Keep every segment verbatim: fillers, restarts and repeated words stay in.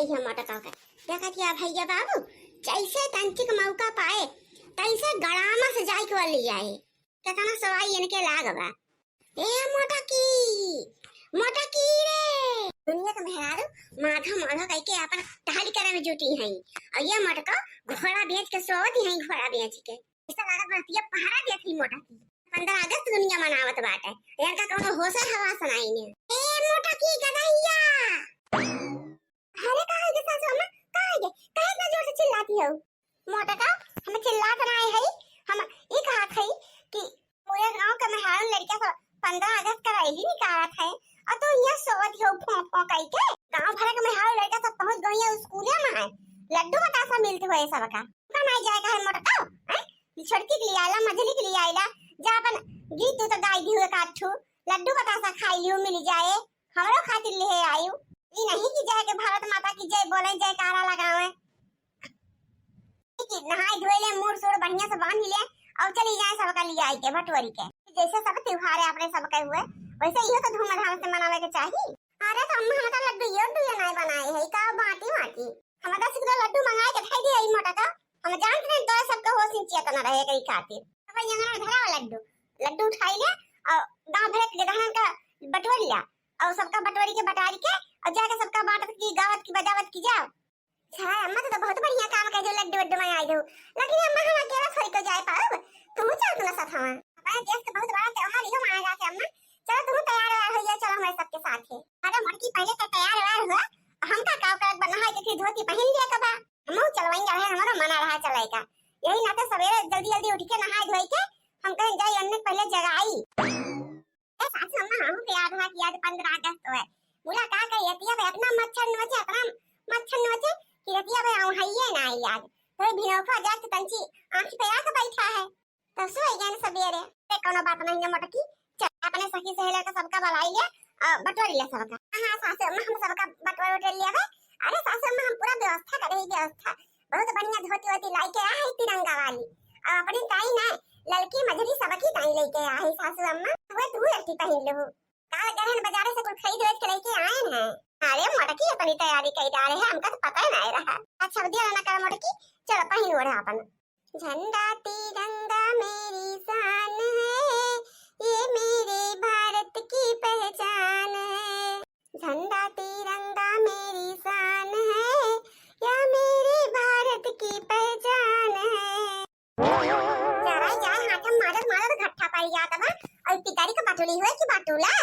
ये मोटका के देखत हिया भैया बाबू, जैसे तंचिक मौका पाए, तैसे गड़ामा से जाइके वाली आए। केतना सवाई इनके लाग बा। ए मोटकी, मोटकी रे। दुनिया के मेहरारू माथा माथा कइके आपन टहल करे में जुटी हैं, और ये मोटका घोड़ा बेच के सोवत हैं, घोड़ा बेच के। ऐसा लागत बा, ये पहरा देत ही मोटकी। पन्द्रह अगस्त दुनिया मनावत बाटे, इनका कौनो होश हवास नाई ने। ए मोटकी गदहिया, अरे का है गे सासू अम्मा, का है गे, काहे इतना जोर से चिल्लाती हो? मोटका, हम चिल्लात ना आए हई, हम ई कहत हई कि पूरे गांव के मेहरारू लड़किया सब पन्द्रह अगस्त का रैली निकालत है, और तू यहाँ सोवत हो फों फों कई के। गांव भर के मेहरारू लड़का सब पहुंच गई है स्कूले में है, लड्डू बतासा मिलते हुए सबका। का नहीं जाए का है मोटका, हैं? छोटकी के लिए आइला, मझली के लिए आइला, जा अपन गीत उत गाई दी हुए काठू, लड्डू बतासा खाई लियो मिल जाए। हमरो खातिर लेहे आयु। ई नहीं कि जाके भारत माता की जय बोले, जयकारा लगावे। कि नहाए धोए ले, मूड़ सूड़ बढ़िया से बांध ले और चली जाए सबका लियाई के बटोरी के। जैसे सब त्योहार है अपने सबके हुए, वैसे इहो तो धूमधाम से मनावे के चाही। अरे तो अम्मा, हम तो लड्डू यो दुए नहीं बनाए है, का बाटी बाटी। हम दस किलो लड्डू मंगाए के धई दिए ई मोटका। हम जानत नहीं तोरे सबके होश ही चेतना रहे के खातिर। अब यहाँ धरा लड्डू, लड्डू उठाई ले और गांव भर के गदहन का बटोरी ला। और सबका बटोरी के बटारी के और जाके सबका बांटत की, गावत की, बजावत की जाओ। अच्छा अम्मा, तो, तो बहुत बढ़िया काम कर दो, लड्डू वड्डू मंगाई दो। लेकिन अम्मा, हम अकेला थोड़ी को जाए पाओ, तू चल तू ना साथ हमार। अपने देश के बहुत बड़ा त्योहार इहो माना जाते अम्मा, चलो तू तैयार वैयार हो जाए, चलो हमारे सबके साथ है। अरे मोटकी, पहले तो तैयार वैयार हुआ, हमका का करत बना है कि धोती पहन लिया कबा, हम चलवाएंगे, अरे हमारा मना रहा चलाए का, यही नाते सवेरे जल्दी जल्दी उठ के नहाए धोए के हम कहें जाई अन्ने पहले जगाई। ए सासू अम्मा, हमहू के याद हुआ कि आज पन्द्रह अगस्त हुआ। मुला का कही, एतिया पे इतना मच्छर नोचे, इतना मच्छर नोचे कि रतिया पे आऊं हइये ना आई आज। तो भिनौखा जाके तंची आंखी पे आके बैठा है। तो सोई गए सवेरे। ते कोनो बात नहीं ना मोटकी, चल अपने सखी सहेलर का सबका बुलाई ले और बटोरी ले सबका। हाँ, हाँ, सासू अम्मा, हम सबका बटोर उटोर लिया बे। अरे सासू अम्मा, हम पूरा व्यवस्था करे ही व्यवस्था। बहुत बढ़िया धोती वोती लाई के आ है तिरंगा वाली। और अपनी ताई ना ललकी मझली सबकी ताई लेके आ है सासू अम्मा। वह तू लड़की पहन लो। काल गहन बाजारे से कुल खरीद उरीद के लेके आए हैं। अरे मोटकी, अपनी तैयारी कई डाले है, हमका तो पता ही नहीं रहा। अच्छा, दिया ना कर मोटकी, चलो पहन ओढ़ा अपन। झंडा तिरंगा मेरी शान है, ये मेरे भारत की पहचान है। झंडा तिरंगा मेरी शान है, या मेरे भारत की पहचान है। जरा जाए हाथ में मारत मारत घट्ठा पड़ जात बा, और पितारी के बटुली हुए कि बटुला।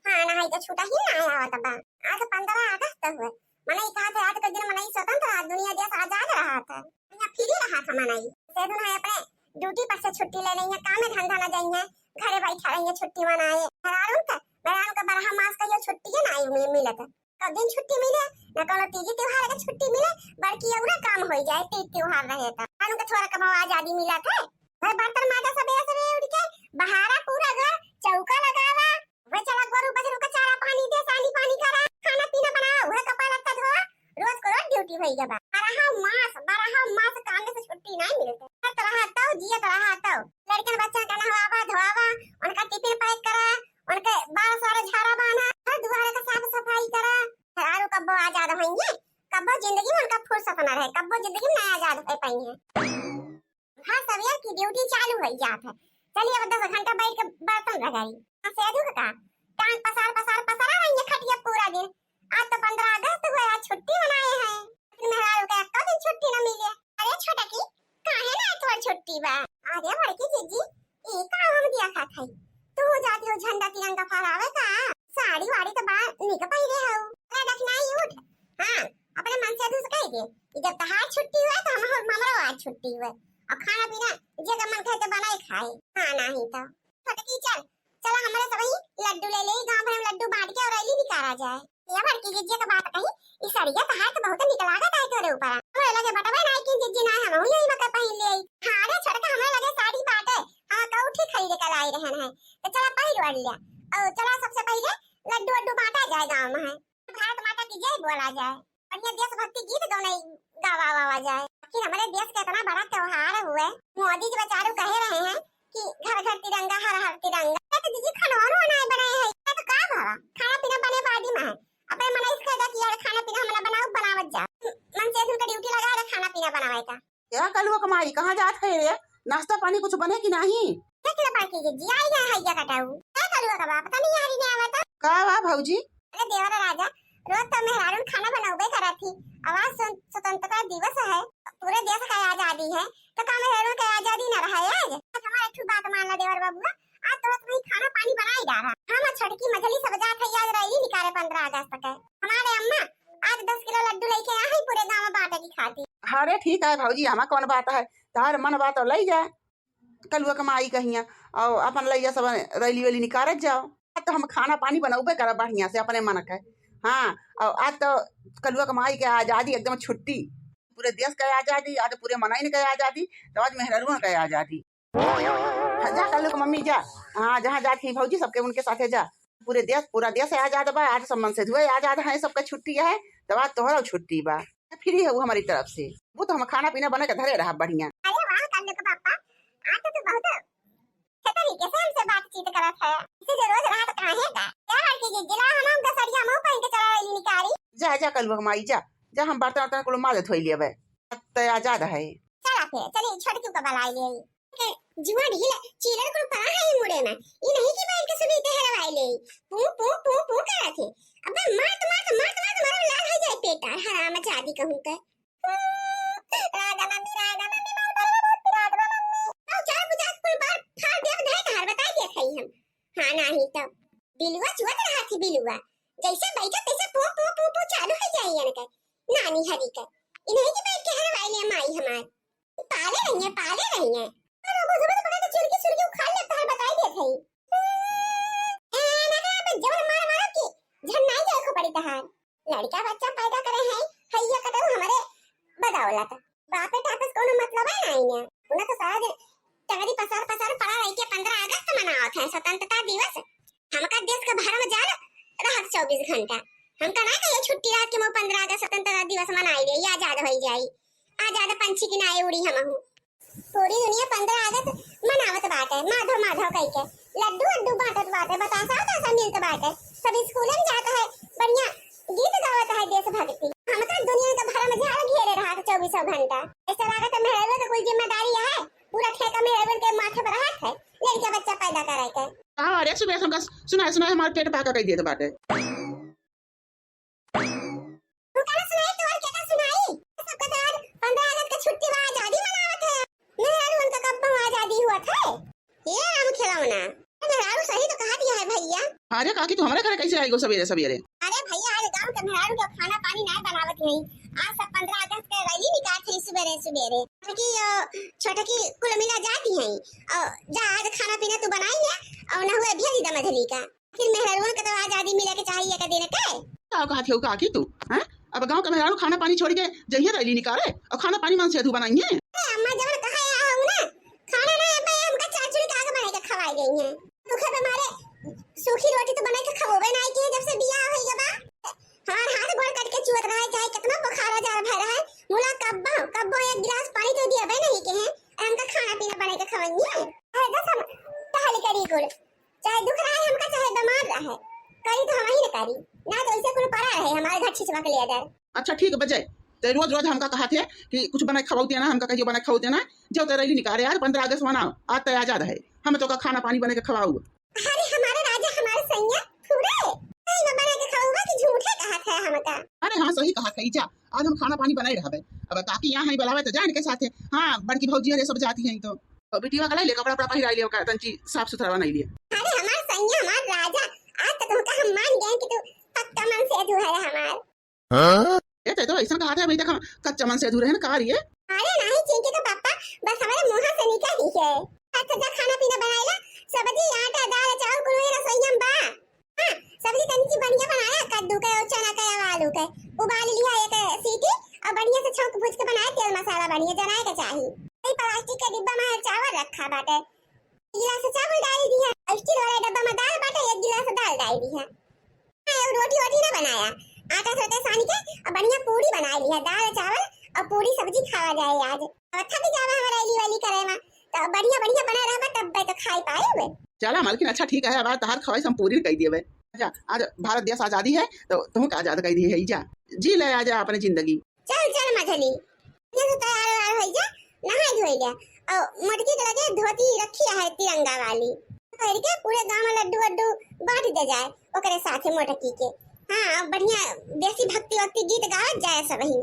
हाँ, ना है तो छूटा ही ना आवत बा। आज पन्द्रह अगस्त हुए, मने ई कहा थे आज के दिन मने ई स्वतंत्र रहा, दुनिया देश आजाद रहा था, दुनिया फ्री रहा था मने। से दुन है अपने ड्यूटी पर से छुट्टी ले लेंगे, काम में धंधा ना जाएंगे, घरे बैठा रहेंगे छुट्टी मनाए। मेहरारू का, मेहरारू का बारह मास का यो छुट्टी है ना, ये मिलत है। कब दिन छुट्टी मिले, ना कोनो तीजी त्योहार के छुट्टी मिले, बल्कि अउरा काम होई जाए, तीज त्योहार रहे त। कानून के थोड़ा कम आजादी मिलत है। घर बर्तन माजा सबेरे सबेरे उठ के, बहारा पूरा घर, चौका लगावा, वह चला गोरू बछरू का चारा पानी दे, सानी पानी करा, खाना पीना बनावा, वह कपड़ा लत्ता धोवा, रोज को रोज ड्यूटी होई गबा। बारह मास, बारह मास काम से छुट्टी नहीं मिलते। करत रहा तो, जियत रहा तो। लड़कन बच्चन का नहवावा, धोवावा, उनका टिफिन पैक करा, उनके बाल सारे झाड़ा बांधा, हर दुआरे का साफ सफाई करा। मेहरारू कब्बो आजाद होइए, कब्बो जिंदगी में उनका फुर्सत ना रहे, कब्बो जिंदगी में ना आजाद हो पाइए। हर सवेर की ड्यूटी चालू हो जात है। चलिए अब दस घंटा बैठ के बर्तन रगड़ी। हाँ, सेदू का टांग पसार पसार पसारा रहेंगे खटिया पूरा दिन। आज तो पन्द्रह अगस्त हुए, आज छुट्टी मनाए हैं, लेकिन मेहरारू का एको दिन छुट्टी ना मिले। अरे छोटकी, काहे ना तोर छुट्टी बा? अरे बड़की जीजी, ई का हम दिया खात हई? तू जाती हो झंडा तिरंगा फहरावे का? साड़ी वाड़ी तो बा निक पहिरे हऊ। अरे दखिनाई उठ। हाँ, अपने मन से दूस कह दे कि जब तहार छुट्टी हुए तो हम, हमरो आज छुट्टी हुए। और खाना पीना जे का मन करे तो बनाए खाए। हाँ, नहीं तो। छोटकी चल, चला हमरे सबही लड्डू ले ले, गांव भर में लड्डू बांट के और रैली निकाला जाए। ये बड़की जीजी के बात कही, ई सड़िया तहार तो बहुत निक लागत है तोरे ऊपर। हमरे लगे बटवे ना कि जीजी ना, हम यही मकर पहिन ले। हाँ रे छोटका, हमरे लगे साड़ी बाटे, हाँ कौठी खरीद के लाई रहन है, तो चला पहिर ओढ़ लिया। और चला सबसे पहले लड्डू वड्डू बांटा जाए गांव में है, भारत माता की जय बोला जाए, बढ़िया देशभक्ति गीत गौनाई गावा वावा जाए। आखिर हमारे देश का इतना बड़ा त्योहार हुए, मोदी जी बेचारू कहे रहे हैं कि घर घर तिरंगा, हर हर तिरंगा। तो दीदी खाना वाना बनाए है, तो का भवा खाना पीना बने बादी में है। अपने मनई से कह दे कि यार खाना पीना हमला बनाओ, बनावत जा। बनावे का। क्या कलुआ क माई, कहाँ जात है रे? नाश्ता पानी कुछ बने कि नाही? देख ले बड़की जीजी, आई है हैया कटाऊ। क्या कलुआ क बाप, तनी यारी ने आवे तो। का बा भौजी? अरे देवर राजा, रोज तो मेहरारू खाना बनौबे करत ही। अब आज स्वतंत्रता दिवस है, पूरे देश का आजादी है, तो का मेहरारू के आजादी न रहे आज? हमारे एक ठो बात मान ला देवर बबुआ, आज तो तुम्हें खाना पानी बनाई डाला। हम छोटकी मझली सब जात है आज रैली निकाले पन्द्रह अगस्त के। हमारे अम्मा आज दस किलो लड्डू लेके आ है पूरे गाँव में बांटे की खातिर। अरे ठीक है भौजी, हमा कौन बात है, तार मन बात तो लई जा। कलुआ क माई कहिया, और अपन लइया सब रैली वैली निकारत जाओ। तो हम खाना पानी बनौबे करब बढ़िया से अपने मन के। हाँ, और आज तो कलुआ क माई के आजादी एकदम छुट्टी, पूरे देश के आजादी, आज पूरे मनइन के आजादी, तो आज मेहरारुओं के आजादी। हाँ, जा कलुआ क मम्मी जा, हाँ जहाँ जात ही भौजी सबके उनके साथे जा। पूरे देश, पूरा देश आजाद बा, आज सब मन से धुए आजाद है, सबका छुट्टी है, तो आज तोहरा छुट्टी बा। फ्री है वो हमारी तरफ से, वो तो हम खाना पीना बना के धरे रहा बढ़िया। अरे वाह कल्लू के पापा, आज तो तू बहुत अच्छे तरीके से हमसे बातचीत करत है। इसे जो रोज रहा तो काहे का? क्या लड़की जी, जिला हम दसरिया मुंह पहन के चला रही निकारी। जा, जा कलुआ माई जा, जा हम बर्तन वर्तन कुल माज धोई लेबे। तो आजाद है। चला फिर, चली छोटकी को बुलाई ले। जुआ ढील, चीलर कुल पड़ा है ई मुड़े में। ई नहीं कि बैठ के सुबह के हेरवाई ले। पू, पू, पू, पू करत है। अबे मार तो मार तो मार तो मार तो मार लाल हो जाए पेट आर हराम जादी कहूं के। राधा मम्मी, राधा मम्मी, मार दे रे, बहुत पिरात बा मम्मी। आओ, चार बुझा कुल बार फाड़ देब, धरे तहार बताई के खाई हम। हाँ, नाही तो। बिलुआ चुअत रहा थी बिलुआ। जैसे बैठा तैसे पू, पू, पू, पू चालू हो जाई इनके। नानी हरी के। इन्हें की बैठ के हरवाई ले माई हमार। पाले रही है, पाले रही है। अरे वो समझ पकड़ के चुरकी, चुरकी उखाड़ ले, तहार बताई दे थई। ए, ना, ना, बे जबर मार मारो कि झन नाई जाए को पड़ी तहार। लड़का बच्चा पैदा करे हैं, हैया कतऊ हमरे बदौलत। बापे टापे से कोनो मतलब है ना इन्हें। उन्हें तो सारा दिन टंगरी पसार पसार पड़ा रही के पन्द्रह अगस्त मनावत है, स्वतंत्रता दिवस। हमका देश का भरम जाल रहत चउबीस घंटा। हमका ना कहियो छुट्टी रहत के मऊ पन्द्रह अगस्त स्वतंत्रता दिवस मनाई दे, या आजाद होई जाई। आजाद पंछी की नाई उड़ी हमहू। पूरी दुनिया पन्द्रह अगस्त मनावत बाटे, माधव माधव कह के लड्डू अड्डू बांटत बाटे, बतासा उतासा मिलत बाटे, सब स्कूल में जात है, बढ़िया गीत गावत है देशभक्ति। हम तो दुनिया का भरम झाल घेरे रहा चउबीसों घंटा। ऐसा लागत है मेहरवे का कुल जिम्मेदारी है, पूरा ठेका मेहरवे के माथे पर रहत है, लड़का बच्चा पैदा करे के। हाँ, अरे सुबह सुबह सुनाए सुनाए हमार पेट पाका कई देत बाटे। तू का सुनाई, तोर के का सुनाई? सबका तो आज पन्द्रह अगस्त का छुट्टी बा, आजादी मनावत है। मेहरारू उनका कब आजादी हुआ था? ये राम खिलौना। मेहरारू सही तो कहा दिया है भैया। अरे काकी, तू हमारे घरे कैसे आई गो सवेरे सवेरे? अरे भैया, आज गांव के मेहरारू के खाना पानी ना बनावत नहीं। आज सब पन्द्रह अगस्त के रैली निकालत है सवेरे सवेरे। छोटकी, अ, छोटकी कुल मिला जाती हैं। और जा आज खाना पीना तू बनाई है और ना हुए भेज दे मझली का। फिर मेहरारुअन के तो आजादी मिले के चाहिए एक दिन के। का कहत हो काकी तू, हैं? अब गांव के मेहरारू खाना पानी छोड़ के जइहे रैली निकाले और खाना पानी मन से अधू बनाइए। ए अम्मा, जवन कहा या हो ना, खाना ना अब्बा हमका चार चुरी का आग बनाए के खवाई गई है। भूखे पे मारे सूखी रोटी तो बनाए के खवोबे ना की है जब से बियाह होई गबा। हमार हाथ गोड़ कट के चुअत रहे, चाहे कितना बुखार हजार भय रहे, मुला कब्बो कब्बो एक गिलास पानी तो दिया नहीं के है, हमका खाना पीना बनाए के खवाइए। अरे दस हम टहल करी कुल। चाहे दुख रहे हमका, चाहे बीमार रहे, करी तो हम ही न करी, ना तो ऐसे कुल पड़ा रहे हमारे घर छिछवा के ले जाए। अच्छा ठीक बजे, ते रोज रोज हमका कहा थे कि कुछ बनाए खवाओ देना, हमका कहियो बनाए खवाओ देना, जो ते रैली निकाले यार, पन्द्रह अगस्त मनाओ, आज ते आजाद है, हम तो का खाना पानी बने के खवाओ। अरे हमारे राजा, हमारे सैया, पूरे सही में बने के खवाओ कि झूठे कहा थे हमका। अरे हाँ सही कहा थे, जा आज हम खाना पानी बनाए रहबे, अब काकी यहाँ है बुलावे तो जा इनके साथे। हाँ बड़की भौजी अरे सब जाती हैं तो तो बिटिया का ले ले, कपड़ा उपड़ा पहिराई ले, ओका तंची साफ सुथरा बनाई ले। अरे हमार सैया, हमार राजा, आज तो तुमका हम मान गए कि तू पक्का मन से अधू है हमार। हाँ? ए, ते तो ऐसा कहा था, अभी तक हम कच्चा मन से अधूरे हैं ना, का रही है? अरे नहीं, चिंकी का पापा, बस हमारे मुंह से निकल ही है। अच्छा, जा खाना पीना बनाए ला, सब्जी, आटा, दाल, चावल, कुल वही रसोई में बा। हाँ, सब्जी तनी सी बढ़िया बनाया, कद्दू के और चना के और आलू के। उबाल लिया एक सीटी और बढ़िया से छौंक भूज के बनाया, तेल मसाला बढ़िया जनाए के चाही। ई प्लास्टिक के डिब्बा में चावल रखा बाटे, एक गिलास चावल डाल दिया, स्टील वाला डब्बा में दाल बाटे, एक गिलास दाल डाल दिया। हाँ, और रोटी वोटी ना बनाया, आटा सोटे सान के और बढ़िया पूरी बना लिया, दाल चावल और पूरी सब्जी खावा जाए आज। और थक जावा हमारा रैली वैली करे में, तो बढ़िया बढ़िया बना रहबा तब तो खाए पाए। चला मालकिन, अच्छा ठीक है, अब आज तहार ख्वाहिश हम पूरी कर दिए। जा, आज भारत देश आजादी है तो तुमको आजाद कर दिए है, जा जी ले, आ जा अपनी जिंदगी। चल चल मझली, ये तो तैयार वैयार होइ जा, नहाए धोए ले। और मोटकी के लगे धोती रखी है तिरंगा वाली, पहिर के पूरे गाँव में लड्डू वड्डू बांट दे जाए ओकरे साथे मोटकी के। हाँ, बढ़िया देसी भक्ति वक्ति गीत गावत जाए सबही।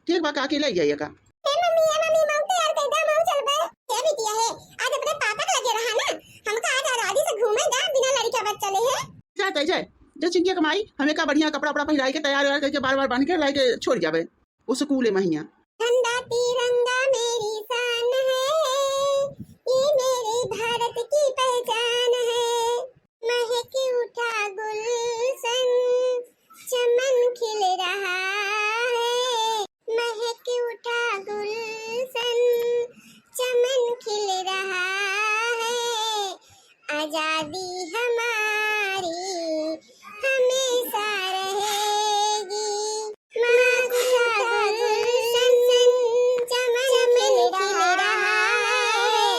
ठीक बा काकी, लइ जाइए का। ए मम्मी, ए मम्मी, मऊ तैयार कर दे, मऊ चलबे। ए बिटिया हे, आज अपने पापा के लगे रहा ना, हमका आज आजादी से घूमे दा बिना लड़का बच्चा ले है। जा तै जाए, जा चिंकिया के माई, हमें का बढ़िया कपड़ा उपड़ा पहिराई के तैयार वैयार करके बार बार बांध के लाई के छोड़ जाबे उ स्कूले महिया। झंडा तिरंगा मेरी शान है, ये मेरे भारत की पहचान है। महक उठा गुलशन, चमन खिल रहा है। महक उठा गुलशन, चमन खिल रहा है। आजादी हमारी हमेशा रहेगी। महक उठा गुलशन, चमन खिल रहा है।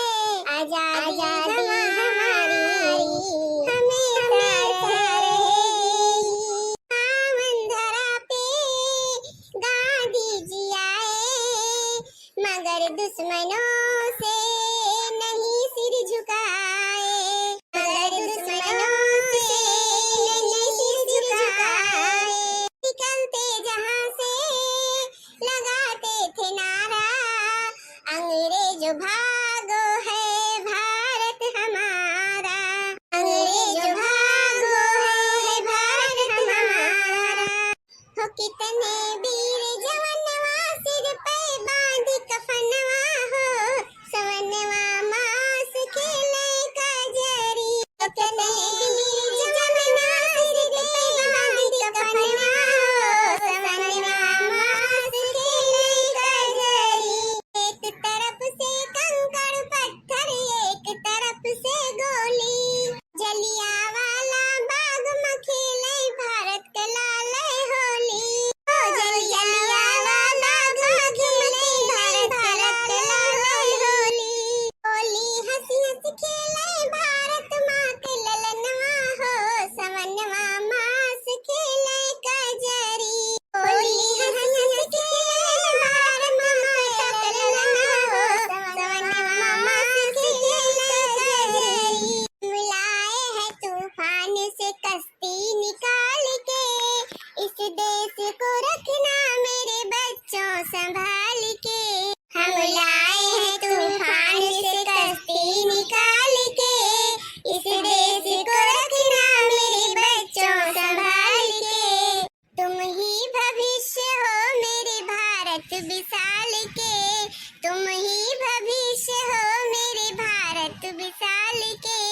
आजादी हमारी हमेशा रहेगी। पावन धरा पे गांधी जी आए, मगर दुश्मनों से नहीं सिर झुकाए, मगर दुश्मनों से नहीं सिर झुकाए। निकलते जहां से लगाते थे नारा, अंग्रेज भागो है भारत हमारा, अंग्रेज भागो है भारत हमारा। हो कितने वीर जवनवा सिर पे बांध कफनवा हो, सवनवा मास खेले कजरी। कितने वीर जवनवा सिर पे बांध कफनवा हो, सवनवा मास खेले कजरी। एक तरफ से कंकड़ पत्थर, एक तरफ से गोली। जलियांवाला बाग में खेले भारत के लाल होली। ओ जलियांवाला बाग में खेले भारत के लाल होली। होली हंसी हंसी खेले भारत माँ के ललनवा हो, सवनवा मास खेले कजरी। होली हंसी हंसी खेले भारत माँ के ललनवा हो, सवनवा मास खेले कजरी। हम लाए हैं तूफान से कश्ती निकाल के, इस देश को रखना मेरे बच्चों संभाल के। हम लाए हैं तूफान से कश्ती निकाल के, इस देश को रखना मेरे बच्चों संभाल के। तुम ही भविष्य हो मेरे भारत विशाल के, तुम ही भविष्य हो मेरे भारत विशाल के।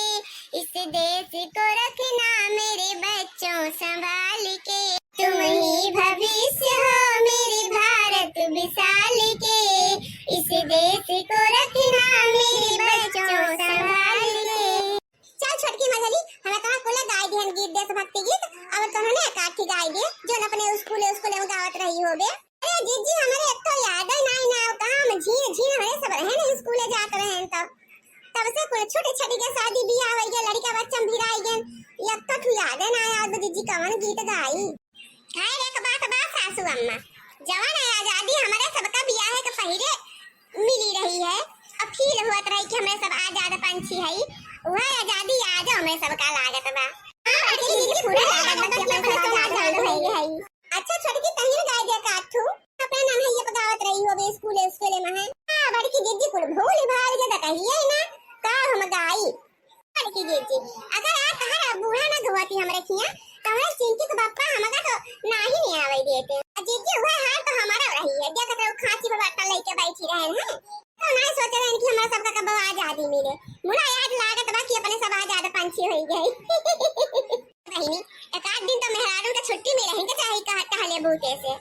इस देश को रखना मेरे बच्चों संभाल के। तुम ही भविष्य हो मेरे भारत विशाल के, इस देश को रखना मेरे बच्चों संभाल के। चल छोटकी मझली, हमें तोहरा कुल गाय दिहन गीत, देशभक्ति गीत, अब तोहने एकाठी गाय दे, जोन अपने स्कूले, स्कूले में गावत रही होबे। अरे जीजी, हमरे एक तो याद ही नाई ना, कहाँ हम झीन, झीन हमरे सब रहे नहीं, स्कूले जात रहे तो। तब से कुल छोटे छोटी के शादी बियाह होइ गया, लड़का बच्चा में भिराई गए, एक तो ठू याद ही ना याद जीजी, कवन गीत गाई। खैर, एक बात बा सासू अम्मा, जवन है आजादी हमरे सबका बियाहे के पहिले मिली रही है, अब फील होत रही कि हमरे सब आजाद पंछी हई, वह आजादी आज हमरे सबका लागत बा। हाँ, बड़की दीदी, पूरा लागत बा कि अपने सब आजाद हो गए हई। अच्छा छोटकी, तहियो गाय दे का तू अपना नन्हैया पे गावत रही हो बे स्कूले, स्कूले में है। हाँ, बड़की दीदी कुल भूल भाल के तो कहिए ना, का हम गाई। बड़की जीजी, अगर आज तहरा बूढ़ा ना धोती हमरे खिया, तो हमरे चिंकी के बप्पा हमका तो नाही नहीं आवे देते। आ जीजी, वह हाल तो हमारा रही है, देखत रहो खांसी पे बट्टा लेके बैठी रहे हैं, तो नहीं सोचे रहे कि हमारा सबका कब आजादी मिले। मुला आज लागत बा कि अपने सब आजाद पंछी हो गए। बहिनी, एक आध दिन तो मेहरारू के छुट्टी मिले ही के चाही कहा टहले बूते से।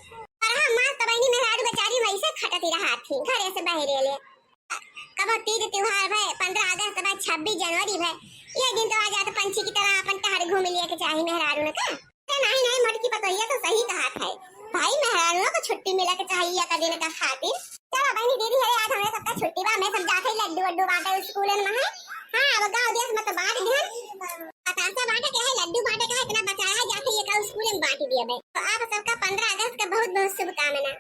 पर हाँ, माँ तो बहिनी मेहरारू बेचारी वैसे खटती रहा थी, घरे से बहरे ले। कबो तीज त्योहार भय, पन्द्रह अगस्त भय, छब्बीस जनवरी भय, ये दिन तो आजाद पंछी की तरह अपन टहर घूम लिए के चाही मेहरारू न का। ए, नहीं, नहीं, मोटकी पतोहिया तो सही कहत है। भाई, मेहरारुओं को छुट्टी मिले के चाहिए एक दिन का खातिर। चलो बहिनी, दीदी, अरे आज हमरे सबका छुट्टी बा, मैं सब जाते ही लड्डू वड्डू बांटे स्कूलन में है। हाँ, अब गाँव देश में तो बांट दिहन। बतासा बांटे के है, लड्डू बांटे के है, इतना बचाया है, जाते ही एक स्कूल में बांट दिया भाई। तो आप सबका पन्द्रह अगस्त का बहुत बहुत शुभकामना।